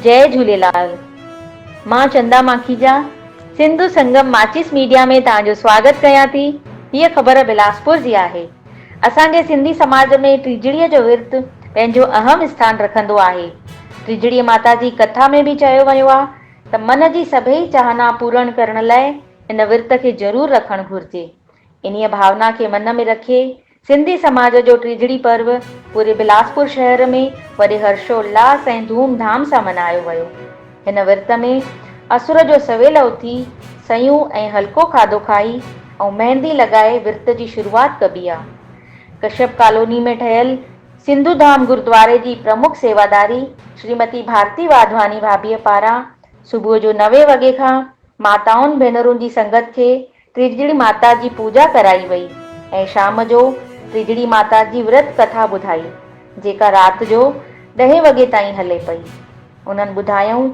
جئي جهوليلال مان چندا ماکيجا سنڌو سنگم ماچيس ميڊيا ۾ توهان جو سواگت ڪيان ٿي هيء خبر بلاسپور جي آهي اسان جي سنڌي سماج ۾ ٽيجڙيء جو ورت پنهنجو اهم اسٿان رکندو آهي ٽيجڙيء ماتا جي ڪٿا ۾ به چيو ويو آ ته من جي سڀئي چاهنا پورڻ ڪرڻ لاء ان ورت کي ضرور رکڻ گهرجي انهيء ڀاونا کي من ۾ رکي سنڌي سماج جو ٽيجڙي پرو پوري بلاسپور شهر ۾ وڏي هرشوالهاس ۽ ڌوم ڌام سان ملهايو ويو. هن ورت ۾ اسر جو سويل اٿي سيون ۽ هلڪو کاڌو کائي ۽ مهندي لڳائي ورت جي شروعات ڪبي آ. ڪشيپ ڪالوني ۾ ٺهيل سنڌو ڌام گردواري جي پرمک سيواداري شريمتي ڀارتي واڌواني ڀاڀيء پاران صبح جو نوين وڳي کان ماتائن ڀينرن جي سنگت کي ٽيجڙي ماتا جي پوڄا ڪرائي وئي ۽ شام جو ٽيجڙي ماتا جي ورت ڪٿا ٻڌائي، جيڪا رات جو ڏهين وڳي تائين هلي پئي. انهن ٻڌايائون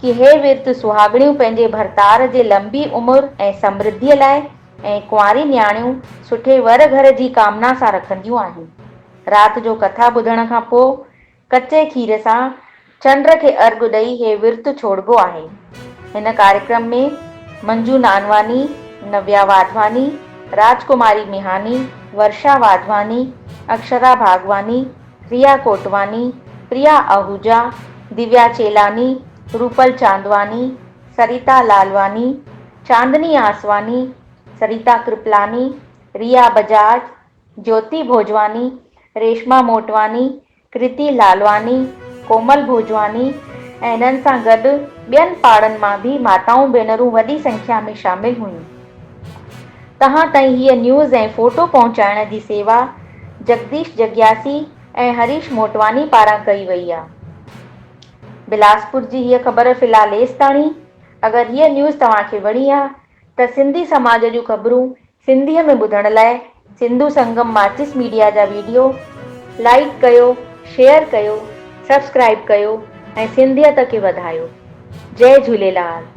ڪي هي ورت سهاڳڻيون پنهنجي ڀرتار جي لنبي عمر ۽ سمرڌيء لاء ۽ ڪنواري نياڻيون سٺي ور گهر جي ڪامنا سان رکنديون آهن. رات جو ڪٿا ٻڌڻ کان پوء ڪچي کير سان چنڊ کي ارگهه ڏئي هي ورت ڇوڙبو آهي. هن ڪاريڪرم ۾ منجو نانواني، نويا واڌواني، راجڪماري ميهاني، ورشا واڌواني، اڪشرا ڀاڳواني، ريا ڪوٽواني، پريا آهوجا، دويا چيلاني، روپل چاندواني، سريتا لالواني، چاندني آسواني، سريتا ڪرپلاني، ريا بجاج، جوتي ڀوڄواني، ريشما موٽواني، ڪرتي لالواني، ڪومل ڀوڄواني ۽ انهن سان گڏ ٻين پاڙن مان به ماتائون ڀينرون وڏي سنکيا ۾ شامل هيون. تهان تائين هيء نيوز ۽ فوٽو پهچائڻ جي سيوا جگديش جگياسي ۽ هريش موٽواني پاران ڪئي وئي آ. بلاسپور جي هيء خبر في الحال ايستاڻي. اگر هيء نيوز توهان کي وڻي آ ته سنڌي سماج جون خبرون سنڌيء ۾ ٻڌڻ لاء سنڌو سنگم ماچيس ميڊيا جا ويڊيو لائيڪ ڪيو، شيئر ڪيو، سبسڪرائيب ڪيو ۽ سنڌيت کي وڌايو. جئي جهوليلال.